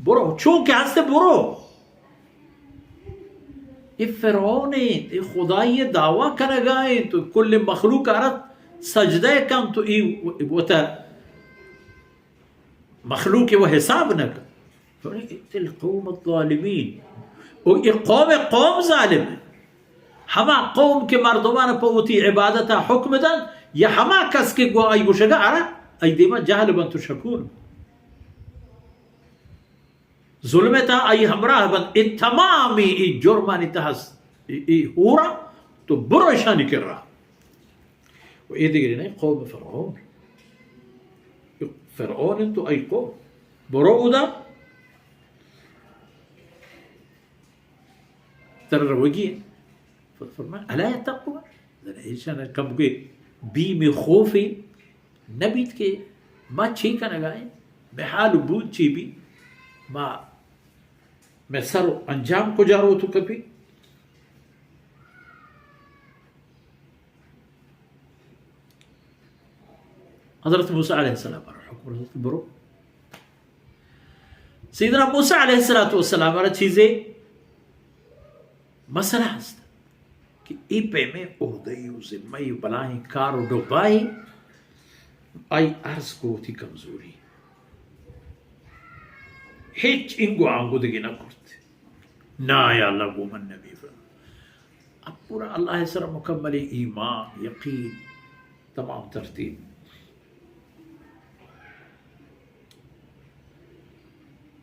برو، چون کہ ہستے برو۔ اے فرعون انت، اے خدائی دعویٰ کنگا انت، تو کل مخلوق ارت سجدہ کن، تو اے وتا مخلوق و حساب نہ کن۔ فرعون انت القوم الظالمین۔ او اے قوم، قوم ظالم انت۔ ہما قوم کہ مردمان پہ وتی عبادت حکم دنت، یا ہما کس کہ گو آئی گوشگا ارا، آئی دیما جہل بنت و شکور بنت۔ ظلم ءِ تہا آئی ہمراہ بنت، اے تمامی اے جرمانی تہا است، اے، اے ہورا تو برو اشانی کرا۔ و اے دگری نہ، قوم فرعون۔ فرعون انت و آئی قوم۔ برو اودا۔ ترا روگی انت۔ ف-، فرمائے، الا یتقون؟ زاناں ایشان کمکے بیم و خوفے نہ بیت کہ ما چے کنگا ایں؟ مئے حال و بود چے بیت؟ ما، مئے سر و انجام کجا روت و کپیت؟ حضرت موسیٰ علیہ السلام ءَ را حکم رسیت، برو۔ سیدنا موسیٰ علیہ الصلوۃ والسلام ءَ را چیزے مسئلہ ہست کہ اے پیمیں عہدہ و ذمہ و بلاہیں کار و ڈبہ ءَ آئی عرض کو وتی کمزوری۔ ہچ اینگو آنگو دگہ نہ کرت۔ نا یا اللہ، گوں من نبی۔ اب پورا اللہ ءِ سرا مکمل ایمان، یقین، تمام ترتیب۔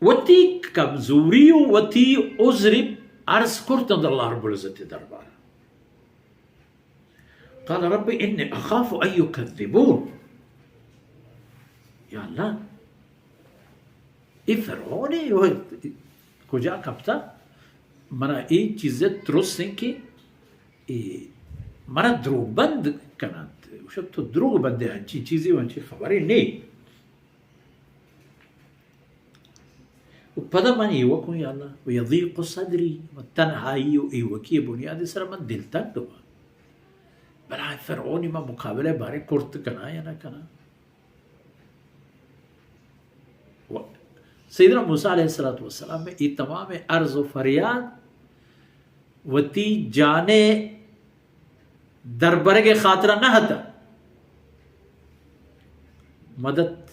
وتی کمزوری و وتی عذر عرض کرت اند اللہ رب العزت ءِ دربار۔ قال رب انی اخاف ان یکذبون۔ یا اللہ، اے فرعون ءَ کجا کپتا؟ منا اے چیز ءِ ترس انت کہ اے منا دروگ بند کننت۔ گوشت، تو دروگ بندے، انچی چیزے و انچی خبرے نے۔ و پدا من ایوکوں یا اللہ، و یضیق صدری، و تنہائی و ایوکی بنیاد سر من دلتنگ باں۔ بلائیں فرعونی من مقابلہ بارے کرت کناں یا نہ کناں؟ و سیدنا موسیٰ علیہ الصلوۃ والسلام ءِ اے تمام عرض و فریاد وتی جان ءِ دربرگ ءِ خاطرا نہ اتاں، مدد،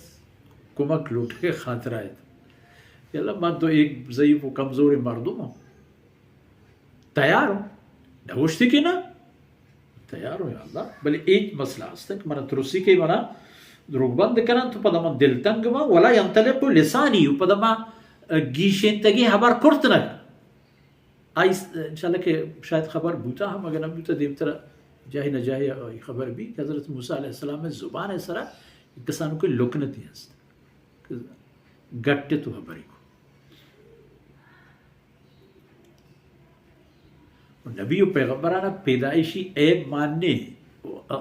کمک لوٹگ ءِ خاطرا اتاں۔ یا اللہ، من تو ایک ضعیف و کمزور مردم ہوں، تیار ہوں، نہ گوشتی کہ نہ، تیار ہوں یا اللہ، بلے ایک مسئلہ ہست کہ منا ترسی کہ منا دروگ بند کنن تو پدا من دلتنگ باں، ولا ینطلق لسانی، و پدا ما گیشینتگی خبر کرت نہ۔ آئی س-، انشاءاللہ کہ شاید خبر بوتا ہم، اگر نہ بوتا دیمتر جاہے نہ جاہے آئی خبر بی کہ حضرت موسیٰ علیہ السلام ءِ زبان ءِ سرا کسانوکیں لکنتے ہست، گٹ ءَ تو خبرے کو۔ نبی و پیغمبرانا پیدائشی عیب مان نے۔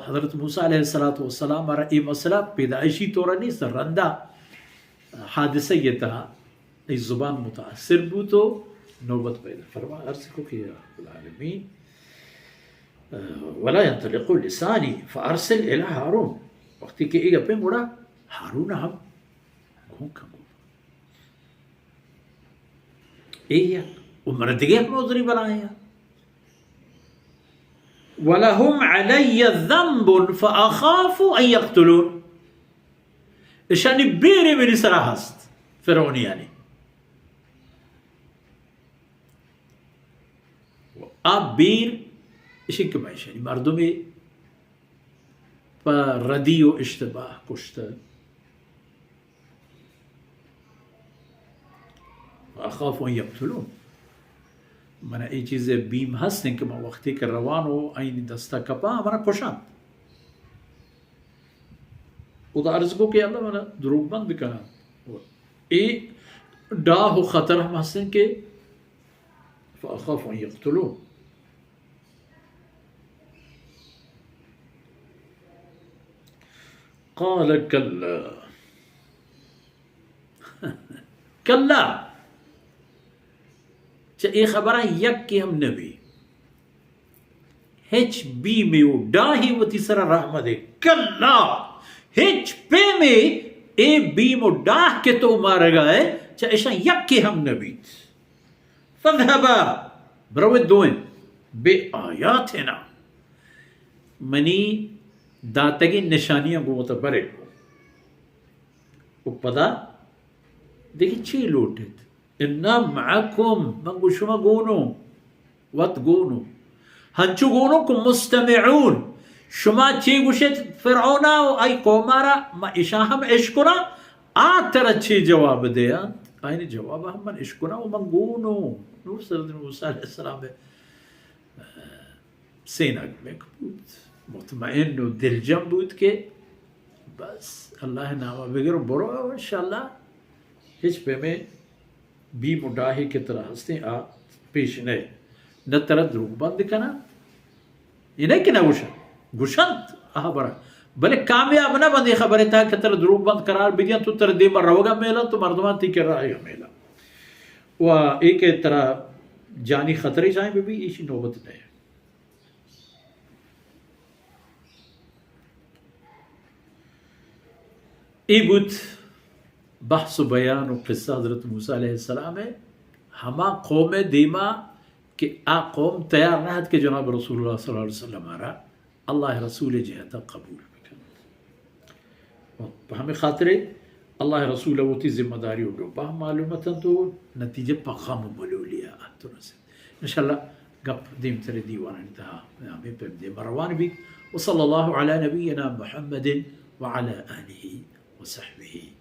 حضرت موسیٰ علیہ الصلوۃ والسلام ءَ را اے مسئلہ پیدائشی طور نیست، رندا حادثہ ءِ تہا اے زبان متاثر بوت و نوبت پیدا۔ فرما عرض کو کہ یا رب العالمین، ولا ینطلق لسانی فارسل الی ہارون۔ وقتی کہ اے گپیں گڑا ہارون ہم گون کن۔ اے یک۔ و من دگہ یک عذری بلائیں۔ ولهم علی ذنب فاخاف ان یقتلون۔ اشانی بیرے منی سرا ہست، فرعونیانی۔ و آ بیر اشی کہ من اشانی مردمے پہ ردی و اشتباہ کشتہ۔ اخاف ان یقتلون۔ من اے چیز بیم ہست کہ من وقتی کہ روان و آئینی دستا کپاں، منا کشنت۔ خدا عرض کو کہ اللہ منا دروگ بند کننت۔ اے ڈاہ و خطر ہم ہست کہ فاخاف ان یقتلون۔ قال کلا۔ کلا۔ چہ اے خبراں یکے ہم نبی۔ ہچ بیمے و ڈاہے وتی سرا راہ مدے۔ کلا۔ ہچ پیمے اے بیم و ڈاہ کہ تو مارگا ئے، چہ اشاں یکے ہم نہ بیت۔ فاذهبا، بروت دوئیں، بآیاتنا، منی داتگیں نشانیاں گوں وتا برے۔ و پدا دگہ چی لوٹیت؟ انا معکم، من گوں شما گونوں، وت گونوں۔ ہنچو گونوں کہ مستمعون، شما چی گوشت فرعونا و آئی قومارا، ما اشاں ہم اشکناں، آ ترا چی جواب دیاں، آئین جواب ہم من اشکناں و من گونوں۔ نوں حضرت موسی علیہ السلام سینگ مک بوت، مطمئن و دلجم بوت کہ بس اللہ نام بگر و برو، انشاءاللہ ہچ پیمیں بیم و ڈاہے کہ ترا ہستیں آ پیش نئے، نہ ترا دروگ بند کناں، یہ نہ کہ نہ گوشن، گوشنت آ خبر، بلے کامیاب نہ بندی خبر تا کہ ترا دروگ بند قرار بدیاں، تو ترا دیما روگا میلا، تو مردمان تی کہ راہی میلا۔ و ایک ترا جانی خطرے جائیں بی بی، ایشی نوبت نئے۔ اے بوت بحث و بیان و قصہ حضرت موسی علیہ السلام ءِ۔ ہما قوم ءِ دیما کہ آ قوم تیار نہ ات کہ جناب رسول اللہ صلی اللہ علیہ وسلم ءَ را اللہ ءِ رسول ءِ جہت ءَ قبول بکنت۔ پہ ہمے خاطر ءَ اللہ ءِ رسول ءَ وتی ذمہ داری و ڈبہ ہم معلوم اتنت و نتیجہ پہ غم و ملولی ءَ ات و رست۔ انشاءاللہ گپ دیمتر ءِ دیوانانی تہا ہمے پیم دیما روان بیت۔ وصلی اللہ علی نبینا محمد وعلی آلہ وصحبہ